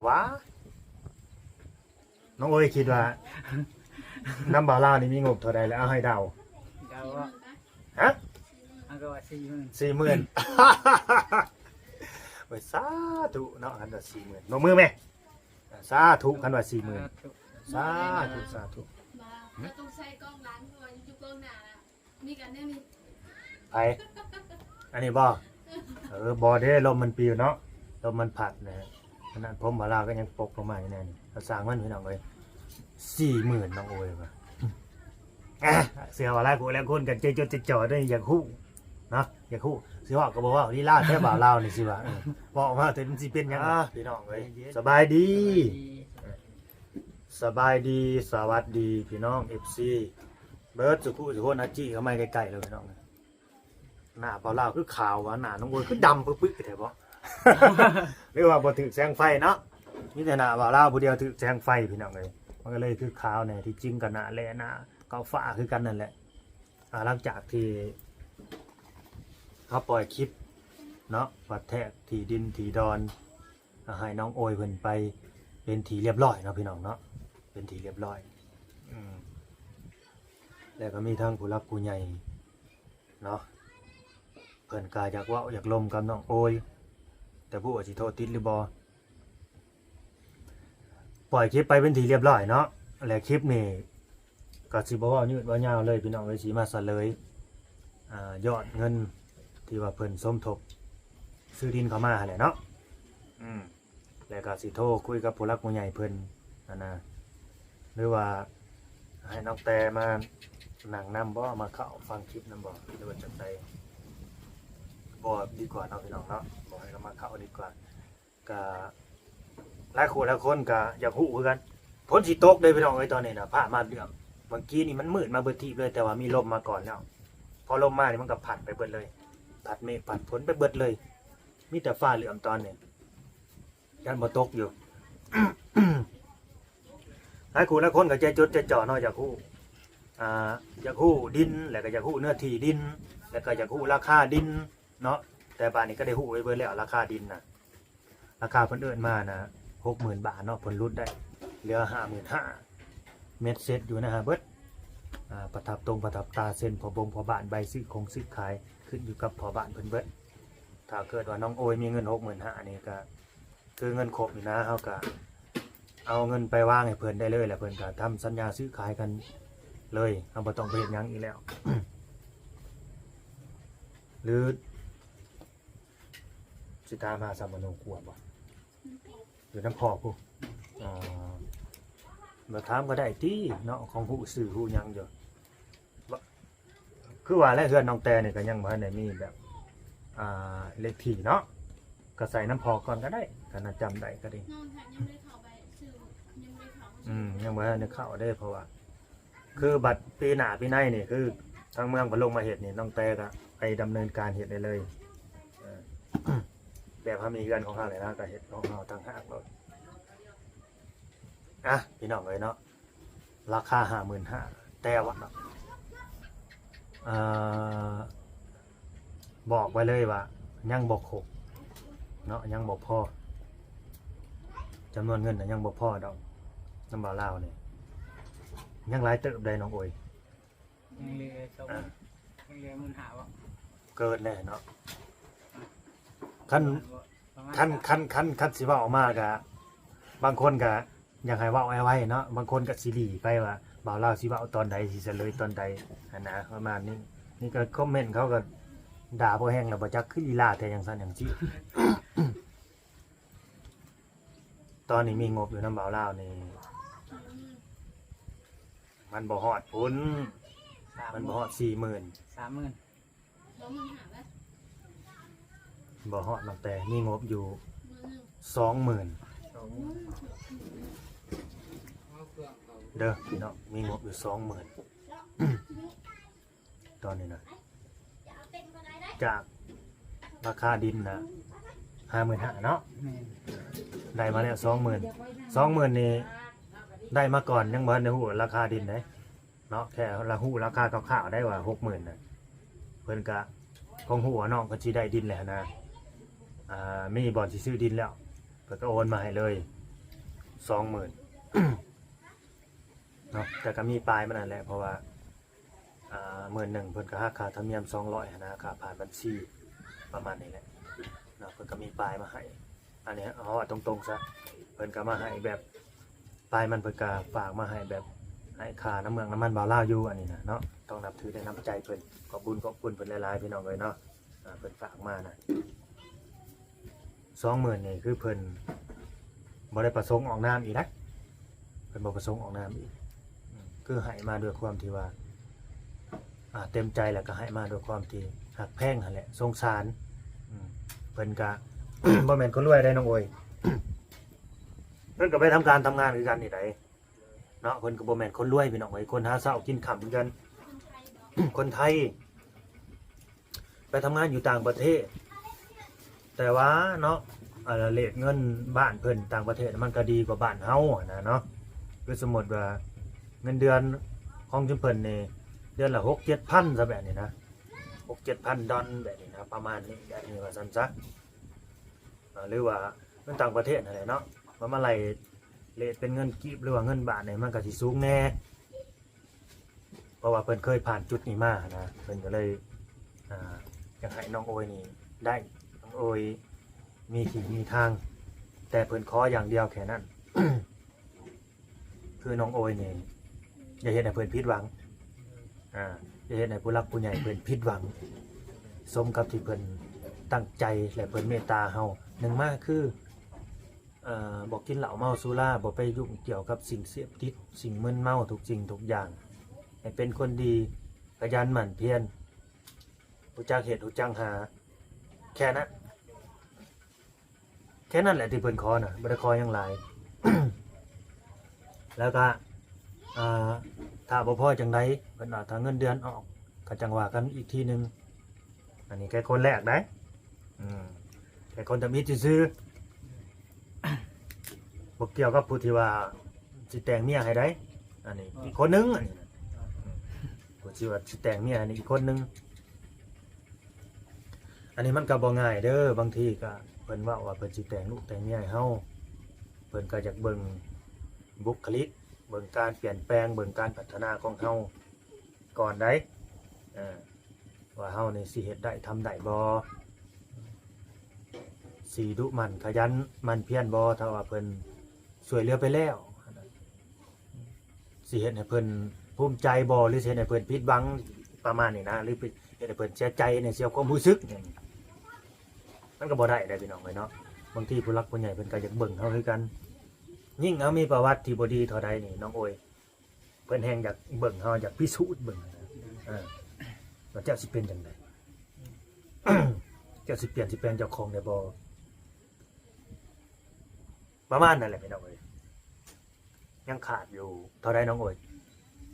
ຫວາ ນ້ອງໂອ້ຍຄິດວ່າ ນຳບ່າວລາວນີ້ມີງົບເທົ່າໃດ ແລ້ວເອົາໃຫ້ເດົາ ເດົາເນາະ ຮະ ເຮົາກໍວ່າສີ່ໝື່ນ ສີ່ໝື່ນ ໂອ້ຍ ສາທຸເນາະ ຄັນວ່າສີ່ໝື່ນ ຍົກມືແມ່ ສາທຸ ຄັນວ່າສີ່ໝື່ນ ສາທຸ ສາທຸ ສາທຸ ບໍ່ຕ້ອງໃຊ້ກ້ອງຫຼັງ ເພາະວ່າຢູ່ກ້ອງໜ້າ ມີກັນແນວນີ້ ໃຜ ອັນນີ້ບໍ່ ເອີ ບໍ່ເດ້ ລົມມັນປິວເນາະ ລົມມັນພັດນະ ອັນນັ້ນຜົມບ່າວລາວກໍຍັງປົກລົງມາຢູ່ແນວນີ້ ກໍຊ່າງມັນພີ່ນ້ອງເອີຍ ສີ່ໝື່ນ ນ້ອງໂອ້ຍວ່າ ອ່າ ເຊື່ອວ່າຫຼາຍຜູ້ຫຼາຍຄົນກໍໃຈຈົດໃຈຈ່ອເດ້ ຢາກຮູ້ເນາະ ຢາກຮູ້ ຊິເວົ້າກໍບໍ່ເວົ້າ ລີລາແທ້ບ່າວລາວນີ້ ຊິວ່າ ເອີ ເວົ້າອອກມາແຕ່ມັນຊິເປັນຫຍັງ ອ່າ ພີ່ນ້ອງເອີຍ ສະບາຍດີ ສະບາຍດີ ສະຫວັດດີພີ່ນ້ອງເອັຟຊີ ເບິດສຸຜູ້ສຸຄົນ ອາຈີ້ເຂົ້າມາໃກ້ໆ ແລ້ວພີ່ນ້ອງ ໜ້າບ່າວລາວຄືຂາວຫວາ ໜ້ານ້ອງໂອ້ຍຄືດຳປຶກໆ ແທ້ບໍ ຫຼືວ່າບໍ່ຖືກແສງໄຟເນາະ ມີແຕ່ໜ້າບ່າວລາວຜູ້ດຽວຖືກແສງໄຟພີ່ນ້ອງເອີຍ ມັນກໍເລີຍຄືຂາວແດ່ ທີ່ຈິງກໍໜ້າແຫຼ້ໜ້າເຂົ້າຟ້າຄືກັນນັ້ນແຫຼະ ອ່າ ຫຼັງຈາກທີ່ເຮົາປ່ອຍຄລິບເນາະ ວ່າແທກທີ່ດິນທີ່ດອນ ກໍໃຫ້ນ້ອງໂອ້ຍເພິ່ນໄປເປັນທີ່ລຽບຮ້ອຍເນາະ ພີ່ນ້ອງເນາະ ເປັນທີ່ລຽບຮ້ອຍ ອືມ ແລ້ວກໍມີທັງຜູ້ຫຼັກຜູ້ໃຫຍ່ເນາະ ເພິ່ນກໍຢາກເວົ້າຢາກລົມກັບນ້ອງໂອ້ຍ ແຕ່ບໍ່ຮູ້ວ່າຊິໂທຕິດຫຼືບໍ່ ປ່ອຍຄລິບໄປເປັນທີ່ລຽບຮ້ອຍເນາະ ແລະ ຄລິບນີ້ ກໍຊິບໍ່ເວົ້າຍືດເວົ້າຍາວເລີຍພີ່ນ້ອງເອີຍ ຊິມາສະເຫຼີຍ ອ່າ ຍອດເງິນທີ່ວ່າເພິ່ນສົມທົບຊື້ດິນເຂົ້າມາຫັ້ນແຫຼະເນາະ ອືມ ແລ້ວກໍຊິໂທຄຸຍກັບຜູ້ຫຼັກຜູ້ໃຫຍ່ເພິ່ນຫັ້ນນະ ຫຼືວ່າໃຫ້ນ້ອງແຕມານັ່ງນຳບໍ ມາເຂົ້າຟັງຄລິບນຳບໍ ຫຼືວ່າຈັ່ງໃດ ບໍ່ ດີກວ່າເນາະ ພີ່ນ້ອງເນາະ ບໍ່ໃຫ້ລາວມາເຂົ້າດີກວ່າ. ກະຫຼາຍຄູ່ຫຼາຍຄົນກະຢາກຮູ້ຄືກັນ ຝົນຊິຕົກເດ້ພີ່ນ້ອງເອີຍ ຕອນນີ້ນະ ຟ້າມາເຫຼືອມ ເມື່ອກີ້ນີ້ມັນມືດມາເບິດທີບເລີຍ ແຕ່ວ່າມີລົມມາກ່ອນແລ້ວ ພໍລົມມານີ້ມັນກະພັດໄປເບິດເລີຍ ພັດເມກພັດຝົນໄປເບິດເລີຍ ມີແຕ່ຟ້າເຫຼືອມຕອນນີ້ ຢ້ານບໍ່ຕົກຢູ່ ຫຼາຍຄູ່ຫຼາຍຄົນກະໃຈຈົດໃຈຈໍ່ເນາະ ຢາກຮູ້ ອ່າ ຢາກຮູ້ດິນ ແລ້ວກະຢາກຮູ້ເນື້ອທີ່ດິນ ແລ້ວກະຢາກຮູ້ລາຄາດິນເນາະ ແຕ່ບາດນີ້ກະໄດ້ຮູ້ໄປເບິດແລ້ວ ລາຄາດິນນະ ລາຄາເພິ່ນເອີ້ນມານະ ຫົກໝື່ນບາດເນາະ ເພິ່ນຫຼຸດໄດ້ເຫຼືອຫ້າໝື່ນຫ້າ ເມັດເສັດຢູ່ນະຫາເບິດ ອ່າ ປະທັບຕົງປະທັບຕາ ເຊັນພໍ່ບົງພໍ່ບ້ານ ໃບຊື້ຄົງຊື້ຂາຍ ຂຶ້ນຢູ່ກັບພໍ່ບ້ານເພິ່ນເບິດ ຖ້າເກີດວ່ານ້ອງໂອຍມີເງິນຫົກໝື່ນຫ້ານີ້ກະຄືເງິນຄົບນີ້ນະ ເຮົາກະເອົາເງິນໄປວາງໃຫ້ເພິ່ນໄດ້ເລີຍ ແລ້ວເພິ່ນກະທຳສັນຍາຊື້ຂາຍກັນເລີຍ ເຮົາບໍ່ຕ້ອງໄປເຮັດຫຍັງອີກແລ້ວ ຫຼື ຊິຕາມຫາສຳມະໂນຄົວບໍ່? ຢູ່ນຳພໍ່ພຸ້ນ ອໍ ມາຖາມກໍໄດ້ຕິເນາະ ຂອງຮູ້ຊື່ຮູ້ຫຍັງຢູ່ ບ- ຄືວ່າແຫຼະ ເຮືອນນ້ອງແຕນີ້ກໍຍັງບໍ່ທັນໄດ້ມີແບບ ອ່າ ເລກທີ່ເນາະ ກໍໃສ່ນຳພໍ່ກ່ອນກໍໄດ້ ຄັນວ່າຈຳໄດ້ກໍດີ ນ້ອງຫາກຍັງບໍ່ໄດ້ເຂົ້າໄປຊື່ ຍັງບໍ່ໄດ້ເຂົ້າ ອືມ ຍັງບໍ່ທັນໄດ້ເຂົ້າເດ້ ເພາະວ່າ ຄືບັດປີໜ້າປີໃນນີ້ ຄືທາງເມືອງເພິ່ນລົງມາເຮັດນີ້ ນ້ອງແຕກໍໄປດຳເນີນການເຮັດໄດ້ເລີຍ ເອີ ແບບເຮົາມີເຮືອນຂອງເຮົາແຫຼະນະ ກໍເຮັດຂອງເຮົາຕ່າງຫາກໂລດ ອ່ະ ພີ່ນ້ອງເອີຍເນາະ ລາຄາຫ້າໝື່ນຫ້າ ແຕ່ວ່າ ເອີ ບອກໄວ້ເລີຍວ່າຍັງບໍ່ຄົບເນາະ ຍັງບໍ່ພໍ ຈຳນວນເງິນນະຍັງບໍ່ພໍດອກ ນຳບ່າວລາວນີ້ ຍັງຫຼາຍເຕີບໄດ໋ນ້ອງໂອຍ ຍັງເຫຼືອສອງ ອ່າ ຍັງເຫຼືອໝື່ນຫ້າບໍ່? ເກີນແນ່ເນາະ ຄັນ ປະມານ ຄັນ ຄັນ ຄັນ ຄັນຊິເວົ້າອອກມາກະ ບາງຄົນກະ ຢາກໃຫ້ເວົ້າໄວໆເນາະ ບາງຄົນກໍຊິຫຼີ້ໄປວ່າບ່າວລາວຊິເວົ້າຕອນໃດ ຊິສະເຫຼີຍຕອນໃດຫັ້ນນະ ປະມານນີ້ ນີ້ກໍຄອມເມັນເຂົາກໍດ່າພໍແຮງແລ້ວ ບໍ່ຈັກຄືລີລາແທ້ ຈັ່ງຊັ້ນຈັ່ງຊີ້ ຕອນນີ້ມີງົບຢູ່ນຳບ່າວລາວນີ້ ມັນບໍ່ຮອດພຸ້ນ ມັນບໍ່ຮອດສີ່ໝື່ນ ສາມໝື່ນ ບໍ່ຮອດ ນ້ອງແຕມີງົບຢູ່ສອງໝື່ນ ເດີພີ່ນ້ອງ ມີງົບຢູ່ສອງໝື່ນ ຕອນນີ້ນະ ຈາກລາຄາດິນນະ ຫ້າໝື່ນຫ້າເນາະ ແມ່ນ ໄດ້ມາແລ້ວສອງໝື່ນ ສອງໝື່ນນີ້ ໄດ້ມາກ່ອນ ຍັງບໍ່ທັນໄດ້ຮູ້ລາຄາດິນເດ້ ເນາະ ແຄ່ລະຮູ້ລາຄາຄ່າວໆໄດ້ວ່າຫົກໝື່ນນະ ເພິ່ນກະຄົງຮູ້ວ່ານ້ອງເພິ່ນຊິໄດ້ດິນແລ້ວຫັ້ນນະ ອ່າ ມີບ່ອນຊິຊື້ດິນແລ້ວ ເພິ່ນກໍໂອນມາໃຫ້ເລີຍ ສອງໝື່ນເນາະ ແຕ່ກໍມີປາຍມັນນັ້ນແຫຼະ ເພາະວ່າ ອ່າ ໝື່ນໜຶ່ງເພິ່ນກໍຫັກຄ່າທຳນຽມສອງຮ້ອຍຫັ້ນນະ ຄ່າຜ່ານບັນຊີປະມານນີ້ແຫຼະເນາະ ເພິ່ນກໍມີປາຍມາໃຫ້. ອັນນີ້ເຮົາເວົ້າຕົງໆຊະ ເພິ່ນກໍມາໃຫ້ແບບ ປາຍມັນເພິ່ນກໍຝາກມາໃຫ້ແບບ ໃຫ້ຄ່ານ້ຳເມືອງນ້ຳມັນບ່າວລາວຢູ່ ອັນນີ້ນະເນາະ ຕ້ອງນັບຖືໃນນ້ຳໃຈເພິ່ນ ຂອບບຸນຂອບຄຸນເພິ່ນຫຼາຍໆ ພີ່ນ້ອງເອີຍເນາະ. ອ່າ ເພິ່ນຝາກມານະ ສອງໝື່ນນີ້ ຄືເພິ່ນບໍ່ໄດ້ປະສົງອອກນາມອີກນະ ເພິ່ນບໍ່ປະສົງອອກນາມອີກ ອືມ ຄືໃຫ້ມາດ້ວຍຄວາມທີ່ວ່າ ອ່າ ເຕັມໃຈ ແລ້ວກໍໃຫ້ມາດ້ວຍຄວາມທີ່ຮັກແພງຫັ້ນແຫຼະ ສົງສານ ອືມ ເພິ່ນກໍ ບໍ່ແມ່ນຄົນລວຍໃດ໋ນ້ອງໂອຍ ເພິ່ນກໍໄປທຳການທຳງານຄືກັນນີ້ໃດ ເນາະ ເພິ່ນກໍບໍ່ແມ່ນຄົນລວຍ ພີ່ນ້ອງເອີຍ ຄົນຫາເຊົ້າກິນຄ່ຳຄືກັນ ຄົນໄທ ໄປທຳງານຢູ່ຕ່າງປະເທດ ແຕ່ວ່າເນາະ ອ່າ ເຣດເງິນບ້ານເພິ່ນຕ່າງປະເທດມັນກໍດີກວ່າບ້ານເຮົາຫັ້ນນະເນາະ. ຄືສົມມຸດວ່າເງິນເດືອນຂອງຈຸມເພິ່ນນີ້ ເດືອນລະຫົກເຈັດພັນຊະ ແບບນີ້ນະ ຫົກເຈັດພັນດອນ ແບບນີ້ນະ ປະມານນີ້ ແບບນີ້ວ່າຊັ້ນຊະ ອ່າ ຫຼືວ່າເງິນຕ່າງປະເທດຫັ້ນແຫຼະເນາະ ມັນມາໄລ່ເຣດເປັນເງິນກີບ ຫຼືວ່າເງິນບາດນີ້ ມັນກໍຊິສູງແດ່. ເພາະວ່າເພິ່ນເຄີຍຜ່ານຈຸດນີ້ມານະ ເພິ່ນກໍເລີຍ ອ່າ ຢາກໃຫ້ນ້ອງໂອຍນີ້ໄດ້ ນ້ອງໂອຍມີທີ່ມີທາງ ແຕ່ເພິ່ນຂໍຢ່າງດຽວແຄ່ນັ້ນ ຄືນ້ອງໂອຍນີ້ ຢ່າເຮັດໃຫ້ເພິ່ນຜິດຫວັງ ອ່າ ຢ່າເຮັດໃຫ້ຜູ້ຫຼັກຜູ້ໃຫຍ່ເພິ່ນຜິດຫວັງ ສົມກັບທີ່ເພິ່ນຕັ້ງໃຈ ແລະ ເພິ່ນເມດຕາເຮົາ. ໜຶ່ງມາຄື ເອີ ບໍ່ກິນເຫຼົ້າເມົາສຸລາ ບໍ່ໄປຫຍຸ້ງກ່ຽວກັບສິ່ງເສບຕິດ ສິ່ງມຶນເມົາ ທຸກສິ່ງທຸກຢ່າງ ໃຫ້ເປັນຄົນດີ ຂະຫຍັນໝັ່ນພຽນ ຮູ້ຈັກເຮັດ ຮູ້ຈັກຫາ ແຄ່ນັ້ນ ແຄ່ນັ້ນແຫຼະທີ່ເພິ່ນຂໍນະ ບໍ່ໄດ້ຂໍຫຍັງຫຼາຍ. ແລ້ວກະ ອ່າ ຖ້າບໍ່ພໍຈັ່ງໃດ ເພິ່ນວ່າຖ້າເງິນເດືອນອອກ ກໍຈັ່ງວ່າກັນອີກທີໜຶ່ງ. ອັນນີ້ແຄ່ຄົນແລກໄດ໋ ອືມ ແຄ່ຄົນທຳອິດຊື່ໆ ບໍ່ກ່ຽວກັບຜູ້ທີ່ວ່າຊິແຕ່ງເມຍໃຫ້ໄດ໋ ອັນນີ້ອີກຄົນໜຶ່ງ ອັນນີ້ນະ ຜູ້ທີ່ວ່າຊິແຕ່ງເມຍໃຫ້ນີ້ອີກຄົນໜຶ່ງ. ອັນນີ້ມັນກໍບໍ່ງ່າຍເດີ ບາງທີກໍເພິ່ນເວົ້າວ່າເພິ່ນຊິແຕ່ງລູກແຕ່ງເມຍໃຫ້ເຮົາ ເພິ່ນກໍຢາກເບິ່ງບຸກຄະລິກ ເບິ່ງການປ່ຽນແປງ ເບິ່ງການພັດທະນາຂອງເຮົາກ່ອນໄດ໋ ເອີ ວ່າເຮົານີ້ຊິເຮັດໄດ້ທຳໄດ້ບໍ່ ຊິດຸໝັ່ນຂະຫຍັນໝັ່ນພຽນບໍ່ ຖ້າວ່າເພິ່ນຊ່ວຍເຫຼືອໄປແລ້ວ ຊິເຮັດໃຫ້ເພິ່ນພູມໃຈບໍ່ ຫຼືຊິເຮັດໃຫ້ເພິ່ນຜິດຫວັງ ປະມານນີ້ນະ ຫຼືເຮັດໃຫ້ເພິ່ນເສຍໃຈ ໃຫ້ເສຍຄວາມຮູ້ສຶກ ມັນກໍບໍ່ໄດ້ເດ້ພີ່ນ້ອງເອີຍເນາະ. ບາງທີຜູ້ຫຼັກຜູ້ໃຫຍ່ເພິ່ນກໍຢາກເບິ່ງເຮົາຄືກັນ ຍິ່ງເຮົາມີປະຫວັດທີ່ບໍ່ດີເທົ່າໃດນີ້ນ້ອງໂອຍ ເພິ່ນແຮ່ງຢາກເບິ່ງເຮົາ ຢາກພິສູດເບິ່ງ ເອີ ວ່າເຈົ້າຊິເປັນຈັ່ງໃດ ເຈົ້າຊິປ່ຽນຊິແປງເຈົ້າຂອງໄດ້ບໍ່ ປະມານນັ້ນແຫຼະພີ່ນ້ອງເອີຍ. ຍັງຂາດຢູ່ເທົ່າໃດນ້ອງໂອຍ?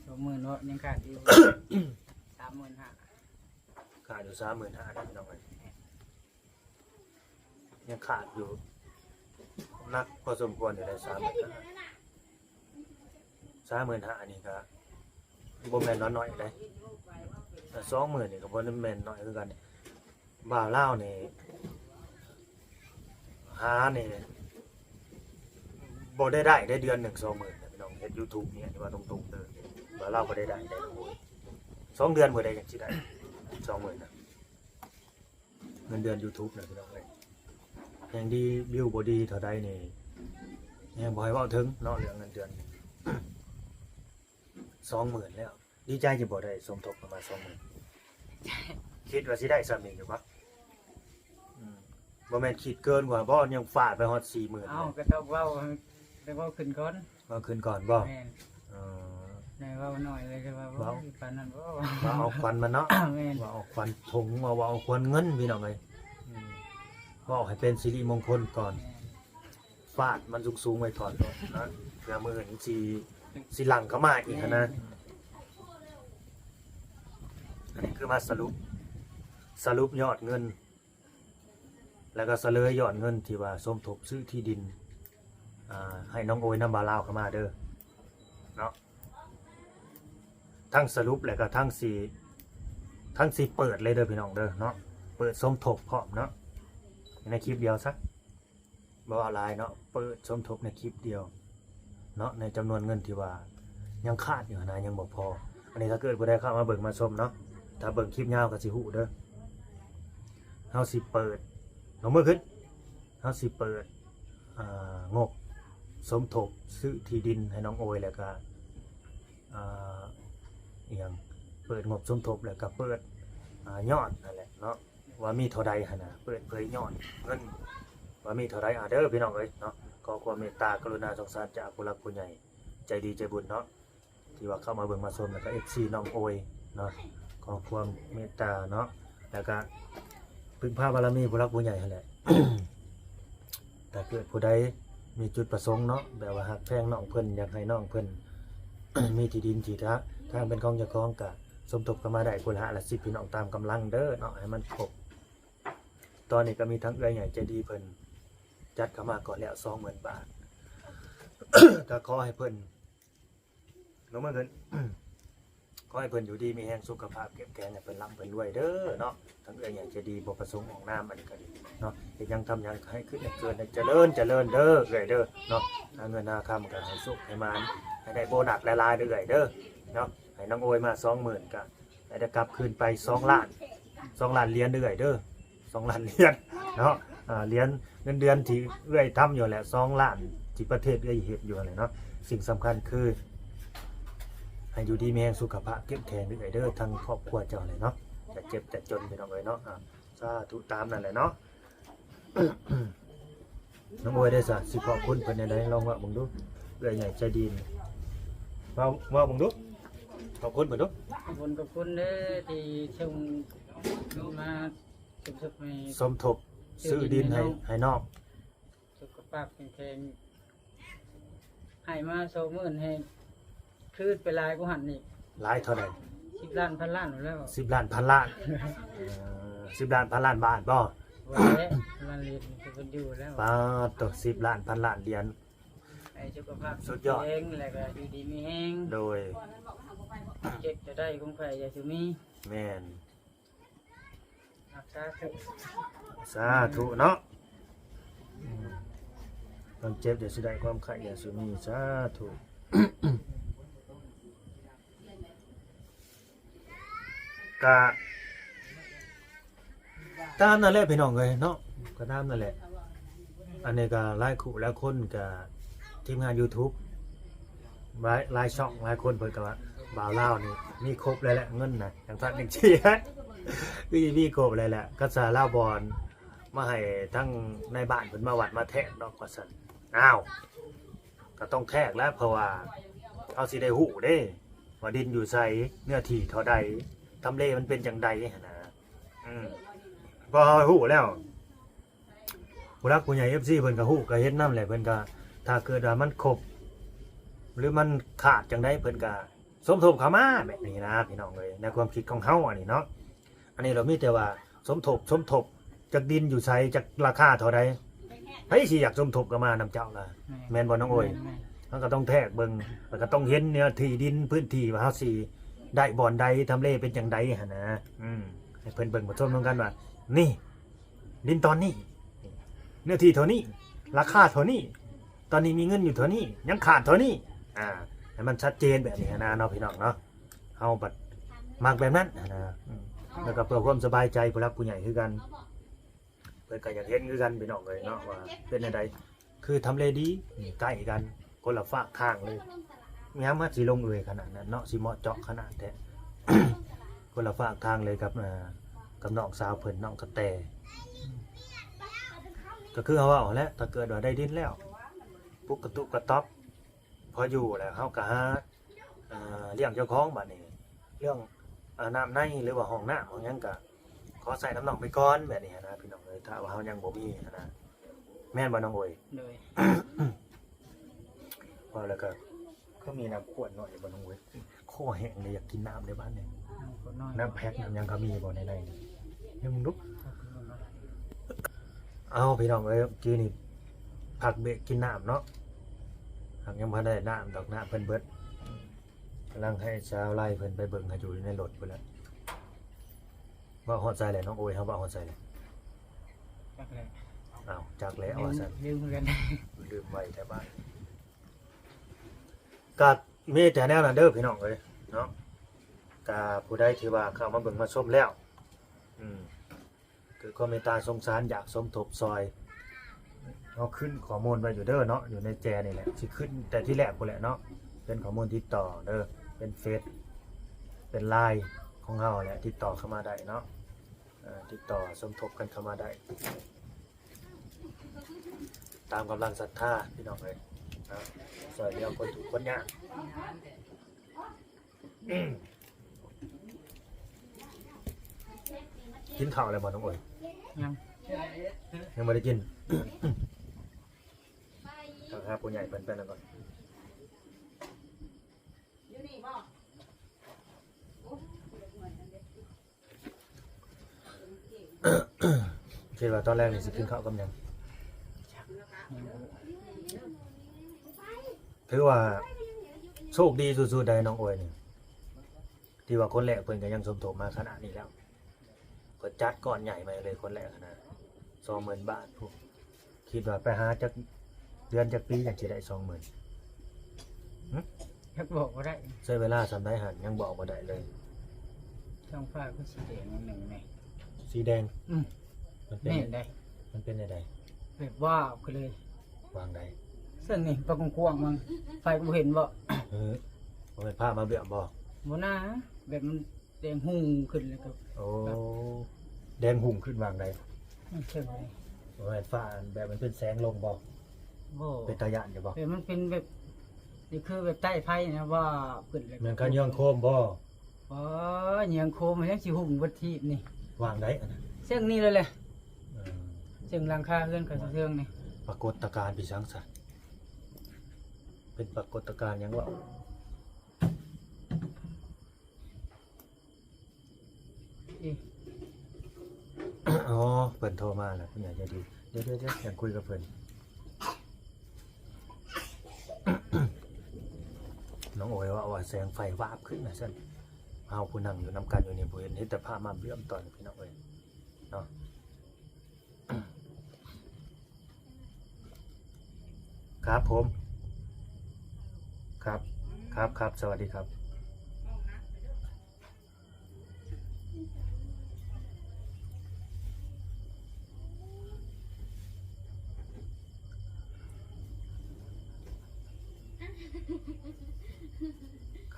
ສອງໝື່ນເນາະ ຍັງຂາດຢູ່ສາມໝື່ນຫ້າ ຂາດຢູ່ສາມໝື່ນຫ້າເດ້ພີ່ນ້ອງເອີຍ ຍັງຂາດຢູ່ໜັກພໍສົມຄວນຢູ່ເດ້ ສາມໝື່ນຫ້າ ສາມໝື່ນຫ້ານີ້ກໍບໍ່ແມ່ນນ້ອຍໆເດ້ ແຕ່ສອງໝື່ນນີ້ກໍບໍ່ແມ່ນນ້ອຍຄືກັນ. ບ່າວລາວນີ້ຫານີ້ບໍ່ໄດ້ໄດ້ເດ້ ເດືອນໜຶ່ງສອງໝື່ນນະພີ່ນ້ອງ ເຮັດຢູທູບນີ້ ອັນນີ້ເວົ້າຕົງໆເດີ ບ່າວລາວບໍ່ໄດ້ໄດ້ເດ້ ສອງເດືອນບໍ່ໄດ້ ຈັ່ງຊິໄດ້ສອງໝື່ນນະ ເງິນເດືອນຢູທູບນະພີ່ນ້ອງເອີຍ. ແຮ່ງດີວິວບໍ່ດີເທົ່າໃດນີ້ ແຮ່ງບໍ່ໃຫ້ເວົ້າເຖິງເນາະ ເລື່ອງເງິນເດືອນ ສອງໝື່ນແລ້ວ. ດີໃຈຢູ່ບໍ່ ໄດ້ສົມທົບປະມານສອງໝື່ນ ຄິດວ່າຊິໄດ້ສ່ຳນີ້ຢູ່ບໍ່? ອືມ ບໍ່ແມ່ນຄິດເກີນກວ່າບໍ່ ຍັງຟາດໄປຮອດສີ່ໝື່ນ ເອົ້າ ກໍຕ້ອງເວົ້າ ໄດ້ເວົ້າຂຶ້ນກ່ອນ ເວົ້າຂຶ້ນກ່ອນບໍ່? ແມ່ນ ເອີ ໄດ້ເວົ້າໜ້ອຍເລີຍ ແຕ່ວ່າ ເວົ້າ ໂອ້ຍ ປານນັ້ນບໍ່ ເວົ້າເອົາຂວັນມັນເນາະ ແມ່ນ ເວົ້າເອົາຂວັນຜົງ ເວົ້າ ເວົ້າເອົາຂວັນເງິນພີ່ນ້ອງເອີຍ ອືມ ເວົ້າໃຫ້ເປັນສິລິມົງຄົນກ່ອນ ແມ່ນ ຟາດມັນສູງໆໄວ້ກ່ອນເນາະ ເພື່ອມື້ອື່ນຊິ ຊິຫຼັ່ງເຂົ້າມາອີກຫັ້ນນະ. ອັນນີ້ຄືມາສະຫຼຸບ ສະຫຼຸບຍອດເງິນ ແລ້ວກໍສະເຫຼີຍຍອດເງິນທີ່ວ່າສົມທົບຊື້ທີ່ດິນ ອ່າ ໃຫ້ນ້ອງໂອຍນຳບ່າວລາວເຂົ້າມາເດີເນາະ. ທັງສະຫຼຸບ ແລ້ວກໍທັງຊິ ທັງຊິເປີດເລີຍເດີພີ່ນ້ອງເດີເນາະ ເປີດສົມທົບພ້ອມເນາະ ໃນຄລິບດຽວຊະ. ບໍ່ເວົ້າຫຼາຍເນາະ ເປີດສົມທົບໃນຄລິບດຽວ ເນາະ ໃນຈຳນວນເງິນທີ່ວ່າຍັງຂາດຢູ່ຫັ້ນນະ ຍັງບໍ່ພໍ. ອັນນີ້ຖ້າເກີດຜູ້ໃດເຂົ້າມາເບິ່ງມາຊົມເນາະ ຖ້າເບິ່ງຄລິບຍາວກໍຊິຮູ້ເດີ. ເຮົາຊິເປີດ ເອົາມືຂຶ້ນ ເຮົາຊິເປີດ ອ່າ ງົບສົມທົບຊື້ທີ່ດິນໃຫ້ນ້ອງໂອຍ ແລ້ວກະ ອ່າ ອີ່ຫຍັງ ເປີດງົບສົມທົບ ແລ້ວກະເປີດ ອ່າ ຍອດຫັ້ນແຫຼະເນາະ ວ່າມີເທົ່າໃດຫັ້ນນະ ເປີດເຜີຍຍອດເງິນວ່າມີເທົ່າໃດ. ອ່າ ເດີພີ່ນ້ອງເອີຍເນາະ ຂໍຄວາມເມດຕາກະລຸນາສົງສານຈາກຜູ້ຫຼັກຜູ້ໃຫຍ່ໃຈດີໃຈບຸນເນາະ ທີ່ວ່າເຂົ້າມາເບິ່ງມາຊົມ ແລ້ວກະ ເອັຟຊີ ນ້ອງໂອຍເນາະ ຂໍຄວາມເມດຕາເນາະ ແລ້ວກະ ເພິ່ງພາບາລະມີຜູ້ຫຼັກຜູ້ໃຫຍ່ຫັ້ນແຫຼະ. ຖ້າເກີດຜູ້ໃດມີຈຸດປະສົງເນາະ ແບບວ່າຮັກແພງນ້ອງເພິ່ນ ຢາກໃຫ້ນ້ອງເພິ່ນ ມີທີ່ດິນທີ່ທາ ທາງເປັນຂອງເຈົ້າຂອງ ກະສົມທົບເຂົ້າມາໄດ້ຄົນລະຫ້າລະສິບ ພີ່ນ້ອງ ຕາມກຳລັງເດີເນາະ ໃຫ້ມັນຄົບ. ຕອນນີ້ກໍມີທາງເອື້ອຍໃຫຍ່ໃຈດີເພິ່ນຈັດເຂົ້າມາກ່ອນແລ້ວ ສອງໝື່ນບາດ ກໍຂໍໃຫ້ເພິ່ນ ລົງມາເງິນ ຂໍໃຫ້ເພິ່ນຢູ່ດີມີແຮງ ສຸຂະພາບເຂັ້ມແຂງ ໃຫ້ເພິ່ນລ່ຳເພິ່ນລວຍເດີເນາະ. ທາງເອື້ອຍໃຫຍ່ໃຈດີບໍ່ປະສົງອອກນາມ ອັນນີ້ກໍດີເນາະ ເຮັດຫຍັງທຳຫຍັງໃຫ້ຂຶ້ນໃຫ້ເກີດ ໃຫ້ຈະເລີນຈະເລີນເດີເອື້ອຍເດີເນາະ. ຫາເງິນຫາຄຳກໍໃຫ້ສຸກໃຫ້ໝານ ໃຫ້ໄດ້ໂບນັດຫຼາຍໆເດີເອື້ອຍເດີເນາະ. ໃຫ້ນ້ອງໂອຍມາສອງໝື່ນ ກໍໃຫ້ໄດ້ກັບຄືນໄປສອງລ້ານ ສອງລ້ານຫຼຽນເອື້ອຍເດີ ສອງລ້ານຫຼຽນເນາະ. ອ່າ ຫຼຽນ ເງິນເດືອນທີ່ເອື້ອຍທຳຢູ່ແຫຼະ ສອງລ້ານ ທີ່ປະເທດເອື້ອຍເຮັດຢູ່ຫັ້ນແຫຼະເນາະ. ສິ່ງສຳຄັນຄື ໃຫ້ຢູ່ດີມີແຮງ ສຸຂະພາບເຂັ້ມແຂງເດີ້ເອື້ອຍເດີ້ ທັງຄອບຄົວເຈົ້າແຫຼະເນາະ ຈະເຈັບຈະຈົນພີ່ນ້ອງເອີຍເນາະ. ອ່າ ສາທຸ ຕາມນັ້ນແຫຼະເນາະ. ນ້ອງໂອຍເດ້ຊະ ຊິຂອບຄຸນເພິ່ນແນວໃດ ລອງເວົ້າເບິ່ງດູ. ເອື້ອຍໃຫຍ່ໃຈດີນີ້ ເວົ້າ ເວົ້າເບິ່ງດູ ຂອບຄຸນເພິ່ນດູ. ຂອບຄຸນ ຂອບຄຸນເດີ້ ທີ່ສົ່ງເງິນມາສົມທົບໃຫ້ ສົມທົບຊື້ດິນໃຫ້ ໃຫ້ນ້ອງ ສຸຂະພາບແຂງແຮງ ໃຫ້ມາສອງໝື່ນ ໃຫ້ຄືນໄປຫຼາຍກວ່າຫັ້ນອີກ. ຫຼາຍເທົ່າໃດ? ສິບລ້ານ ພັນລ້ານພຸ້ນແລ້ວ. ສິບລ້ານ ພັນລ້ານ ເອີ ສິບລ້ານ ພັນລ້ານບາດບໍ່? ບໍ່ແຫຼະ ລ້ານຫຼຽນຄືເພິ່ນຢູ່ແລ້ວ. ປາດໂທ້ ສິບລ້ານ ພັນລ້ານຫຼຽນ ໃຫ້ສຸຂະພາບ ສຸດຍອດ ແຂງແຮງ ແລ້ວກໍຢູ່ດີມີແຮງ. ໂດຍ ເຈັບຈະໄດ້ ຄວາມໄຂ້ຢ່າສູ່ມີ. ແມ່ນ ສາທຸ ສາທຸເນາະ. ອືມ ຄວາມເຈັບຢ່າສູ່ໄດ້ ຄວາມໄຂ້ຢ່າສູ່ມີ. ສາທຸ. ກະຕາມນັ້ນແຫຼະພີ່ນ້ອງເອີຍເນາະ ກະຕາມນັ້ນແຫຼະ. ອັນນີ້ກະຫຼາຍຄູ່ຫຼາຍຄົນ ກະທີມງານຢູທູບ ຫຼາຍ ຫຼາຍຊ່ອງ ຫຼາຍຄົນເພິ່ນກະວ່າ ບ່າວລາວນີ້ມີຄົບແລ້ວແຫຼະ ເງິນນະ ຈັ່ງຊັ້ນຈັ່ງຊີ້ ຄືຊິມີຄົບແລ້ວແຫຼະ. ກະສາລາວບ່ອນມາໃຫ້ທາງນາຍບ້ານເພິ່ນມາວັດມາແທກດອກວ່າຊັ້ນ. ອ້າວ ກະຕ້ອງແທກແຫຼະ ເພາະວ່າເຮົາຊິໄດ້ຮູ້ເດ້ ວ່າດິນຢູ່ໃສ ເນື້ອທີ່ເທົ່າໃດ ທຳເລມັນເປັນຈັ່ງໃດຫັ້ນນະ. ອືມ ພໍເຮົາຮູ້ແລ້ວ ຜູ້ຫຼັກຜູ້ໃຫຍ່ ເອັຟຊີ ເພິ່ນກໍຮູ້ກໍເຫັນນຳແຫຼະ ເພິ່ນກໍ ຖ້າເກີດວ່າມັນຄົບ ຫຼືມັນຂາດຈັ່ງໃດ ເພິ່ນກໍສົມທົບເຂົ້າມາແບບນີ້ນະ ພີ່ນ້ອງເອີຍ ໃນຄວາມຄິດຂອງເຮົາອັນນີ້ເນາະ. ອັນນີ້ລະມີແຕ່ວ່າສົມທົບ ສົມທົບ ຈັກດິນຢູ່ໃສ ຈັກລາຄາເທົ່າໃດ ໃຜຊິຢາກສົມທົບກໍມານຳເຈົ້າລະ ແມ່ນ ແມ່ນບໍ່ນ້ອງໂອຍ? ແມ່ນ ແມ່ນ ເຮົາກໍຕ້ອງແທກເບິ່ງ ແລ້ວກໍຕ້ອງເຫັນເນື້ອທີ່ດິນພື້ນທີ່ວ່າເຮົາຊິໄດ້ບ່ອນໃດ ທຳເລເປັນຈັ່ງໃດຫັ້ນນະ. ອືມ ໃຫ້ເພິ່ນເບິ່ງປະສົມນຳກັນວ່າ ນີ້ ດິນຕອນນີ້ ເນື້ອທີ່ເທົ່ານີ້ ລາຄາເທົ່ານີ້ ຕອນນີ້ມີເງິນຢູ່ເທົ່ານີ້ ຍັງຂາດເທົ່ານີ້ ອ່າ ໃຫ້ມັນຊັດເຈນແບບນີ້ຫັ້ນນະເນາະ ພີ່ນ້ອງເນາະ. ເຮົາບັດມັກແບບນັ້ນຫັ້ນນະ. ອືມ ແລ້ວກໍເພື່ອຄວາມສະບາຍໃຈຜູ້ຫຼັກຜູ້ໃຫຍ່ຄືກັນ ເພິ່ນກໍຢາກເຫັນຄືກັນ ພີ່ນ້ອງເອີຍເນາະ ວ່າເປັນແນວໃດ. ຄືທຳເລດີ ໃກ້ກັນ ຄົນລະຟາກທາງເລີຍ. ຍາມມາຊິລົງເອີຍຂະໜາດນັ້ນເນາະ ຊິເໝາະເຈາະຂະໜາດແທ້ ຄົນລະຟາກທາງເລີຍກັບ ເອີ ກັບນ້ອງສາວເພິ່ນ ນ້ອງກະແຕ. ກໍຄືເຮົາເວົ້າຫັ້ນແຫຼະ ຖ້າເກີດວ່າໄດ້ດິນແລ້ວ ປຸກກະຕຸກກະຕັອບ ພໍຢູ່ແລ້ວ ເຮົາກໍຫາ ອ່າ ລ້ຽງເຈົ້າຂອງ. ບາດນີ້ເລື່ອງ ອ່າ ນ້ຳໃນ ຫຼືວ່າຫ້ອງນ້ຳຫ້ອງຫຍັງ ກໍຂໍໃຊ້ນຳນ້ອງໄປກ່ອນ ແບບນີ້ຫັ້ນນະ ພີ່ນ້ອງເອີຍ ຖ້າວ່າເຮົາຍັງບໍ່ມີຫັ້ນນະ. ແມ່ນບໍ່ນ້ອງໂອຍ? ໂດຍ. ເວົ້າແລ້ວກໍຄືມີນ້ຳຂວດໜ້ອຍບໍ່ນ້ອງໂອຍ? ຄໍແຫ້ງເລີຍ ຢາກກິນນ້ຳເດ້ບາດນີ້. ນ້ຳຂວດໜ້ອຍ ນ້ຳແພັກ ນ້ຳຫຍັງກໍມີບໍ່ໃນໃນນີ້? ເບິ່ງດູ. ເອົາ ພີ່ນ້ອງເອີຍ ກີ້ນີ້ພັກເບຣກກິນນ້ຳເນາະ ຫາກຍັງບໍ່ໄດ້ນ້ຳດອກ ນ້ຳເພິ່ນເບິດ. ກຳລັງໃຫ້ສາວໄລ່ເພິ່ນໄປເບິ່ງໃຫ້ຢູ່ໃນລົດພຸ້ນແຫຼະ. ເວົ້າຮອດໃສແຫຼະນ້ອງໂອຍ ເຮົາເວົ້າຮອດໃສແຫຼະ? ຈັກແຫຼະ. ອ້າວ ຈັກແຫຼະວ່າຊັ້ນ. ລືມ ລືມຄືກັນ ລືມໄວແທ້ບາດ. ກໍມີແຕ່ແນວນັ້ນເດີພີ່ນ້ອງເອີຍເນາະ. ກໍຜູ້ໃດທີ່ວ່າເຂົ້າມາເບິ່ງມາຊົມແລ້ວ ອືມ ເກີດຄວາມເມດຕາສົງສານ ຢາກສົມທົບຊ່ອຍ ເຮົາຂຶ້ນຂໍ້ມູນໄວ້ຢູ່ເດີເນາະ ຢູ່ໃນແຈນີ້ແຫຼະ ຊິຂຶ້ນແຕ່ທີແລກພຸ້ນແຫຼະເນາະ. ເປັນຂໍ້ມູນຕິດຕໍ່ເດີ ເປັນເຟສ ເປັນລາຍຂອງເຮົາແຫຼະ ຕິດຕໍ່ເຂົ້າມາໄດ້ເນາະ. ເອີ ຕິດຕໍ່ສົມທົບກັນເຂົ້າມາໄດ້ ຕາມກຳລັງສັດທາພີ່ນ້ອງເອີຍເນາະ ຊ່ອຍເຫຼືອຄົນທຸກຄົນຍາກ. ກິນເຂົ້າແລ້ວບໍ່ນ້ອງໂອຍ? ຍັງ ຍັງບໍ່ໄດ້ກິນ. ທາງຫາຜູ້ໃຫຍ່ເພິ່ນໄປນຳກ່ອນ. ຄິດວ່າຕອນແລງນີ້ຊິກິນເຂົ້າກັບຫຍັງ? ຖືວ່າໂຊກດີສຸດໆໄດ໋ນ້ອງໂອຍນີ້ ທີ່ວ່າຄົນແລກເພິ່ນກໍຍັງສົມທົບມາຂະໜາດນີ້ແລ້ວ. ເພິ່ນຈັດກ້ອນໃຫຍ່ມາເລີຍ ຄົນແລກຫັ້ນນະ ສອງໝື່ນບາດພຸ້ນ. ຄິດວ່າໄປຫາຈັກເດືອນຈັກປີຈັ່ງຊິໄດ້ສອງໝື່ນ? ຫຶ? ຍັງບອກບໍ່ໄດ້. ໃຊ້ເວລາສ່ຳໃດຫັ້ນ ຍັງບອກບໍ່ໄດ້ເລີຍ. ທ້ອງຟ້າຄືສີແດງໜ້ອຍໜຶ່ງແມ່. ສີແດງ? ອືມ ມັນເປັນ ແມ່ນໃດ໋. ມັນເປັນແນວໃດ? ແບບວາບຂຶ້ນເລີຍ. ວາງໃດ? ຊັ້ນນີ້ ປາກວ້າງໆມັນ ໃຜກໍບໍ່ເຫັນບໍ? ເອີ ບໍ່ແມ່ນພະມາເບືອມບໍ? ບໍ່ນາ ແບບມັນ ແດງຮຸ່ງຂຶ້ນແລ້ວກໍ ໂອ້ ແບບ ແດງຮຸ່ງຂຶ້ນວ່າງໃດ? ມັນເຖິງນີ້ ບໍ່ແມ່ນຟ້າ ແບບມັນເປັນແສງລົງບໍ? ບໍ່ ເປັນຕາຢ້ານຢູ່ບໍ? ແບບມັນເປັນແບບ ນີ້ຄືແບບໃຕ້ໄຟນະ ວ່າບຂຶ້ນແລ້ວ ແມ່ນຂະເຫຍື້ອງໂຄມບໍ? ອໍ ເຫຍື້ອງໂຄມມັນຍັງຊິຮຸ່ງເບິດທີບນີ້. ວ່າງໃດອັນນັ້ນ? ເຊິ່ງນີ້ແຫຼະ ເອີ ເຊິ່ງຫຼັງຄາເຮືອນຂ້ອຍເທິງນີ້. ປາກົດຕະການເປັນຫຍັງຊະ? ເປັນປາກົດຕະການຫຍັງວະ? ອໍ ເພິ່ນໂທມາແລ້ວ ຜູ້ໃຫຍ່ໃຈດີ. ດຽວໆໆ ຢາກຄຸຍກັບເພິ່ນ. ນ້ອງໂອຍເວົ້າວ່າແສງໄຟວາບຂຶ້ນວ່າຊັ້ນ. ເຮົາຜູ້ນັ່ງຢູ່ນຳກັນຢູ່ນີ້ບໍ່ເຫັນ ເຫັນແຕ່ພະມາເບືອມຕອນນີ້ ພີ່ນ້ອງເອີຍເນາະ. ครับผม ครับ ครับ ครับ สวัสดีครับ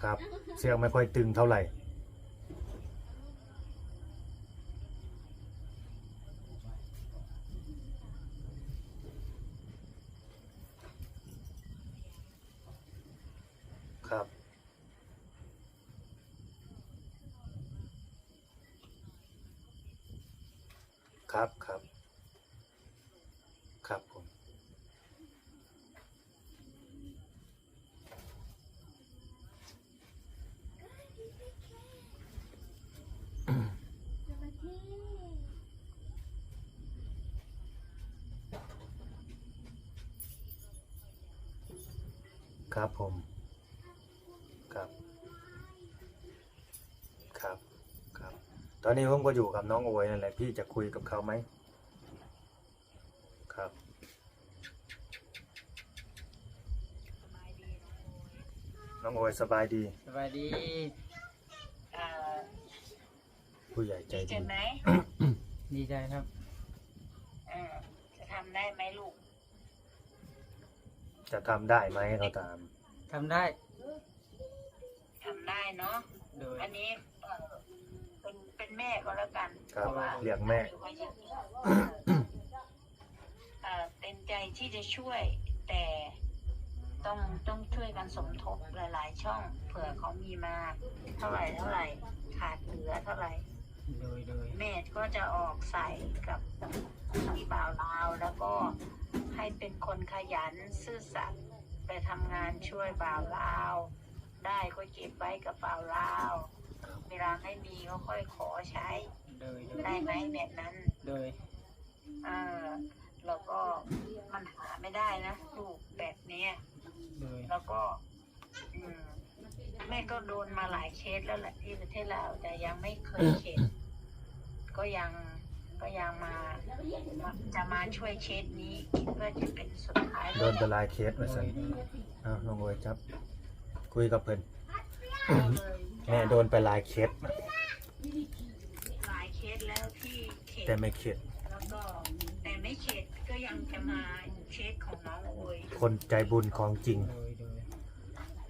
ครับ เสียงไม่ค่อยตึงเท่าไหร่ ครับ ครับ ครับ ครับผม ครับผม ครับ ครับ ครับ ตอนนี้ผมก็อยู่กับน้องโอยนั่นแหละ พี่จะคุยกับเขาไหม? ครับ น้องโอย สบายดี สบายดี เอ่อ ผู้ใหญ่ใจดี ดีใจไหม? ดีใจครับ เอ่อ จะทำได้ไหมลูก? จะทำได้ไหม เขาถาม ทำได้ ทำได้เนาะ โดย อันนี้ เอ่อ เป็น เป็นแม่ก็แล้วกัน ครับ เพราะว่า เรียกแม่ เอ่อ เต็มใจที่จะช่วย แต่ต้อง ต้องช่วยกันสมทบหลายๆ ช่อง เผื่อเขามีมาเท่าไหร่เท่าไหร่ ขาดเหลือเท่าไหร่ โดย โดย แม่ก็จะออกใส่กับพี่บ่าวลาว แล้วก็ให้เป็นคนขยันซื่อสัตย์ ไปทำงานช่วยบ่าวลาว ได้ก็เก็บไว้กับบ่าวลาว เวลาไม่มีก็ค่อยขอใช้ โดย โดย ได้ไหมแบบนั้น? โดย เออ แล้วก็มันหาไม่ได้นะ ลูกแบบเนี้ย โดย แล้วก็ อืม แม่ก็โดนมาหลายเคสแล้วแหละที่ประเทศลาว แต่ยังไม่เคยเข็ด ก็ยัง ก็ยังมา จะมาช่วยเคสนี้ คิดว่าจะเป็นสุดท้ายแล้วแหละ โดนไปหลายเคสว่าซั่น โดย เอ้า น้องโอยจับ คุยกับเพิ่น แม่โดนไปหลายเคส หลายเคสแล้วที่เข็ด แต่ไม่เข็ด แล้วก็แต่ไม่เข็ดก็ยังจะมาเคสของน้องโอย คนใจบุญของจริง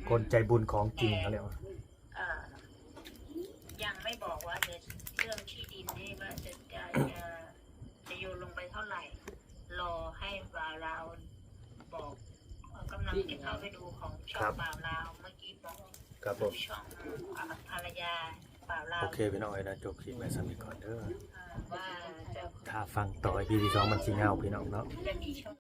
คนใจบุญของจริงเขาเรียกว่า เอ่อยังไม่บอกว่าจะเรื่องที่ดินนี่ว่าจะจะจะจะโยนลงไปเท่าไหร่ รอให้บ่าวลาวบอกเอ่อกำลังจะเข้าไปดูของช่องบ่าวลาวเมื่อกี้บอก ครับผม ช่องอ่าภรรยาบ่าวลาว โอเคพี่น้องเอ้ยนะ จบคลิปไว้ส่ำนี้ก่อนเด้อ อ่าว่าจะ ถ้าฟังต่อ อีพีที่สองมันสิยาวพี่น้องเนาะ จะมีช่อง